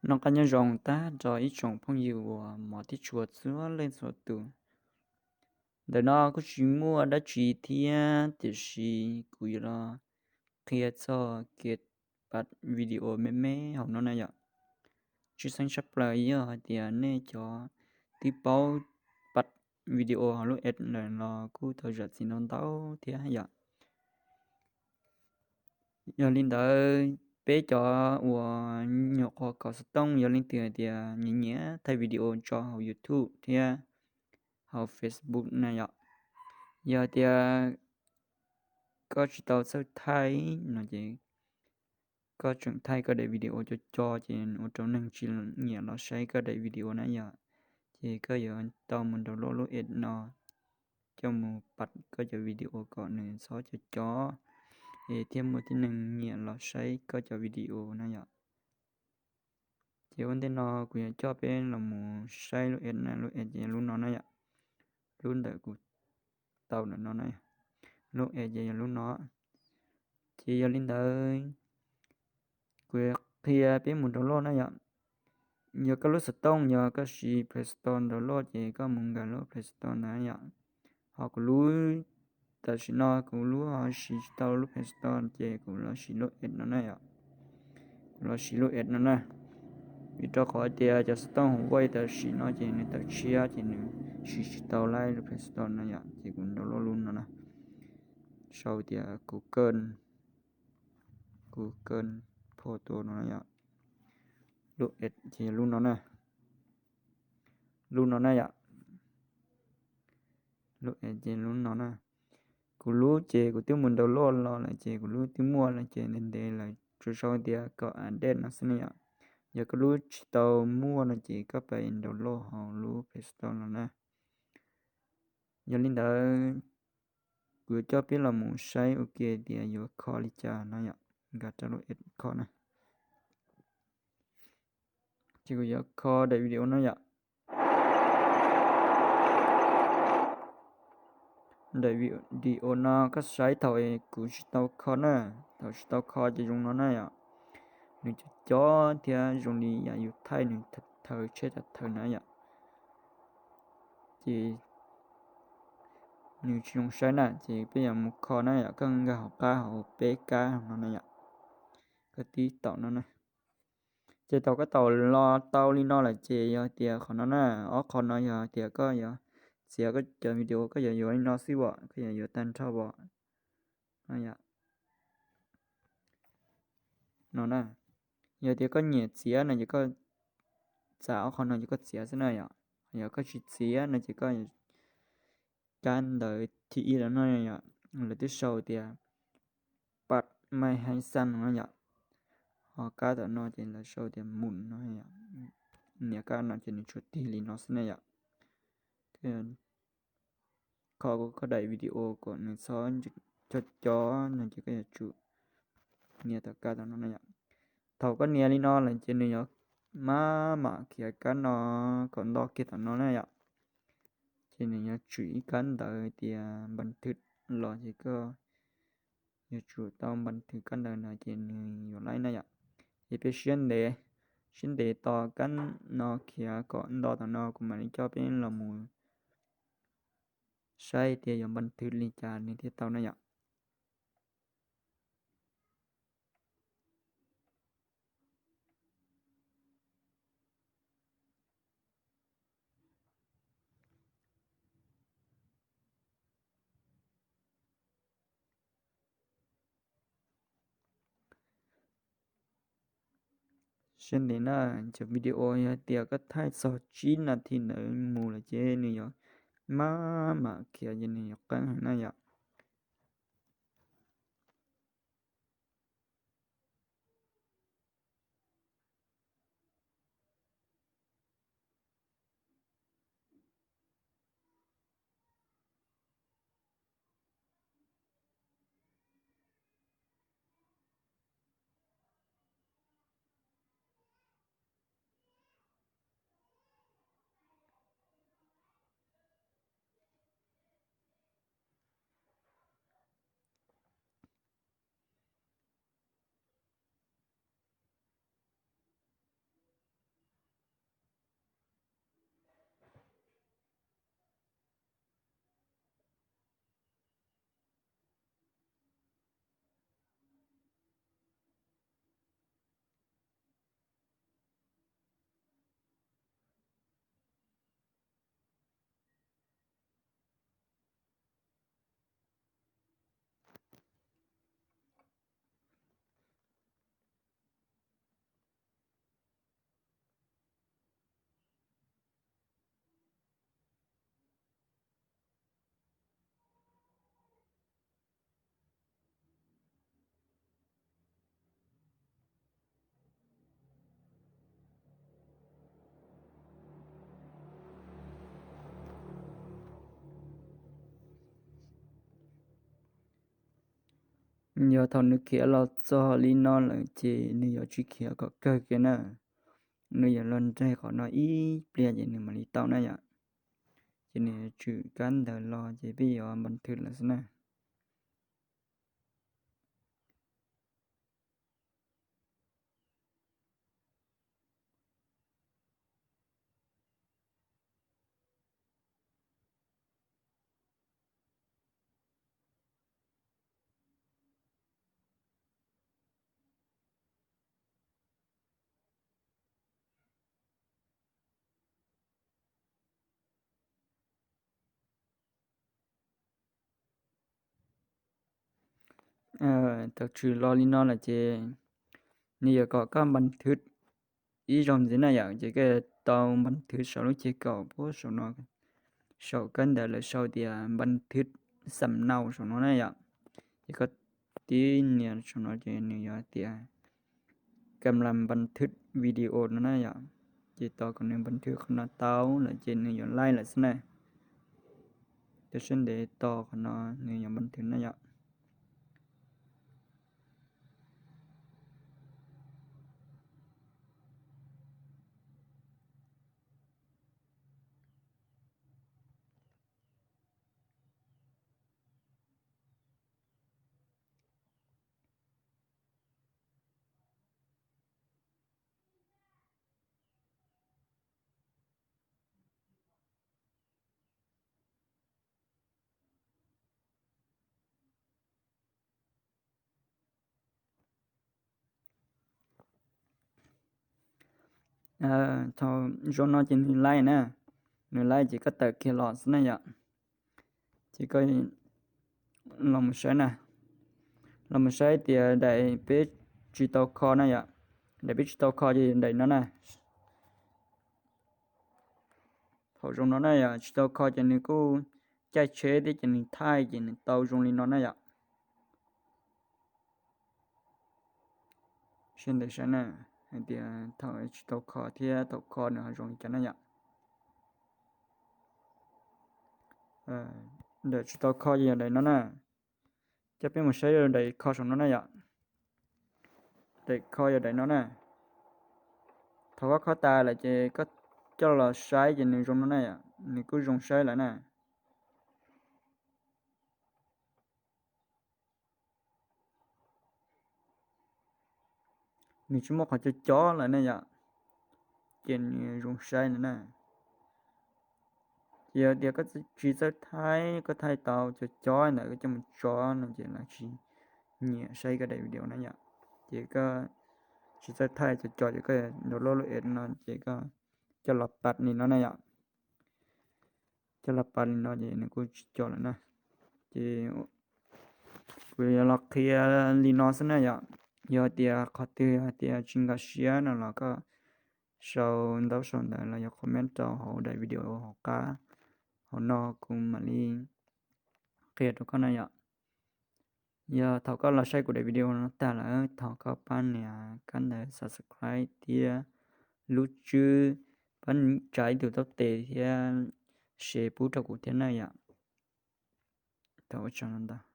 Noj qab nyob zoo tag rau ib tsoom phooj ywg uas hmov thiab tshua txhua leej txhua tus. Ntawm no kuj tsis muaj dab tsi thiab, tiam sis kuv yuav los qhia txog kev pab video me me hauv no na yom. Tshwj xeeb tshaj plaws yog hais tias nej cov twb paub pab video hauv lub app lawm los kuj tau zam txim ntau ntau thiab yom. Yog li ntawd, peb cov uas nyuam qhuav kho xov tooj, yog leej twg hais tias nyiam nyiam thaij video tso hauv YouTube thiab hauv Facebook na yom, yog tias koj tsis tau txawj thaij no ces koj tseem thaij koj daim video co co ces ua rau neeg tsis nyiam los saib koj daim video na yom. Ces koj yuav tau mus download lub app no coj mus pab koj cov video kom nws txhob co co, es thiaj muaj tib neeg nyiam los saib koj cov video na yom. Ces ua ntej no kuv yuav coj peb los mus saib lub app na, lub app ces yog lub no na yom. Lub ntawm kuv tau ntawm no na, lub app ces yog lub no. Ces yog li ntawd, kuv qhia peb mus download na yom. Yog koj lub xov tooj yog koj siv Play Store download ces koj mus nkag lub Play Store ntawd yom. Ho kuv lub, tam sim no kuv lub ho siv tsis tau lub Play Store ces kuv los siv lub app no na yom. Kuv los siv lub app no na, vim rau qhov tias cov xov tooj Huawei tam sim no ces nws tawm tshiab ces nws siv tsis tau lub Play Store no yom, ces kuv download lub no na. Sau tias Google, Google Photo no yom. Lub app ces yog lub no na, lub no na yom. Lub app ces lub no na. Kuv lub ces kuv twb mus download los lawm ces kuv lub twb muaj lawm ces ntev ntev lawm, tsuas sau tias kom update no xwb ne yom. Yog koj lub tsis tau muaj no ces koj pab download hauv lub Play Store los na. Yog li ntawd, kuv yuav coj peb los mus saib ua ke tias yuav kho li cas no yom. Nkag rau lub app kho na. Ces kuv yuav kho daim video no yom. Daim video no koj saib thaum kuv tsis tau kho na, thaum tsis tau kho ces zoo no na yom. Nws co co thiab zoo li yam yus thaij nws thaw tsheb thaw na yom. Ces nws tsis zoo saib na, ces peb yuav mus kho na yom, koj nkag hauv qab hauv peb kab no na yom. Koj tib taum no na. Ces thaum koj taum los tau li no lawm ces yog tias qhov no na, ob qho no yog tias koj yuav txiav koj cov video koj yuav yuav li no xwb os, koj yuav yuav tag nrho os. No na, yog tias koj nyiam txiav no ces koj txav ob qho no ces koj txiav xwb na yom. Yog koj tsis txiav no ces koj, kab ntawv thib ib no yom, lawv twb sau tias pab mai hais xan no yom. Ho kab tom no ces lawv sau tias mus no, nias kab no ces nws tsuas tig li no xwb na yom. Kho koj daim video kom nws txhob co co no ces koj yuav tsum nias tom kab tom no na yom. Thaum koj nias li no lawm ces nws yuav maj mam khiav kab no kom nto kiag tom no na yom. Ces nws yuav tshwm ib kab ntawv tias npas thwv los ces koj yuav tsum tau npas thwv kab ntawv no ces nws yuav laib na yom. Ces peb siab ntev, siab ntev tos kab no khiav kom nto tom no kuv mam li coj peb los mus saib tias yuav npas thwv li cas nws thiaj tau na yom. Siab ntev na, cov video yog tias koj thaij txog tsib nas this ntawd mus lawm ces nws yuav maj mam khiav ces nws yuav qeeb heev na yom. Yog thaum nws khiav los txog li no lawm ces nws yuav tsis khiav kom kawg kiag na. Nws yuav los nreg qhov no ib pliag ces nws mam li tau na yom. Ces nws yuav tswm kab ntawv los ces peb yuav npas thwv lawm xwb na. Tau tshwm los li no lawm ces nws yuav kom koj npas thwv ib zaug ntxiv na yom. Ces koj tau npas thwv saum lub ceg kaum puag saum no, saum kab ntawv lawv sau tias npas thwv xam nau saum no na yom. Ces koj tib nias saum no ces nws yuav tias kam las npas thwv video no na yom. Ces tos kom nws npas thwv qhov no tau lawm ces nws yuav laij lawm xwb na. Tos sab ntev tos qhov no nws yuav npas thwv na yom. Thaum zoo no ces nws laij na, nws laij ces koj tawm kiag los xwb na yom. Ces koj los mus saib na, los mus saib tias daim peb tsis tau kho na yom. Daim peb tsis tau kho ces daim no na. Thaum zoo no na yom, tsis tau kho ces nws kuj caij tsheb thiab ces nws thaij ces nws tau zoo li no na yom. Sawv daws saib na, hais tias thaum tsis tau kho thiab thaum kho nws ho zoo li cas na yom. Daim tsis tau kho ces yog daim no na. Coj peb mus saib daim kho saum no na yom. Daim kho yog daim no na. Thaum koj kho tas lawm ces koj coj los saib ces nws zoo no na yom, nws kuj zoo saib lawm na. Nws tsis muaj qhov co co lawm ne yom, ces nws zoo saib lawm na. Ces yog tias koj tsis txawj thaij, koj thaij tau co co ntawd koj coj mus tso no ces lawv tsis nyiam saib koj daim video na yom. Ces koj tsis txawj thaij co co ces koj download lub app no ces koj coj los pas li no na yom. Coj los pas li no ces nws kuj tsis co lawm na. Ces kuv yuav los qhia li no xwb na yom. Yog tias qhov twg hais tias tsis nkag siab no los koj sau ntaub sau ntawv los yog comment rau hauv daim video hauv qab hauv no kuv mam li qhia rau koj na yom. Yog thaum koj los saib kuv daim video no tag lawm thov koj pab nias kab ntawv subscribe thiab lub tswb, pab tsa ib tug taub tes thiab share pub rau kuv thiab na yom. Thov ua tsaug ntau.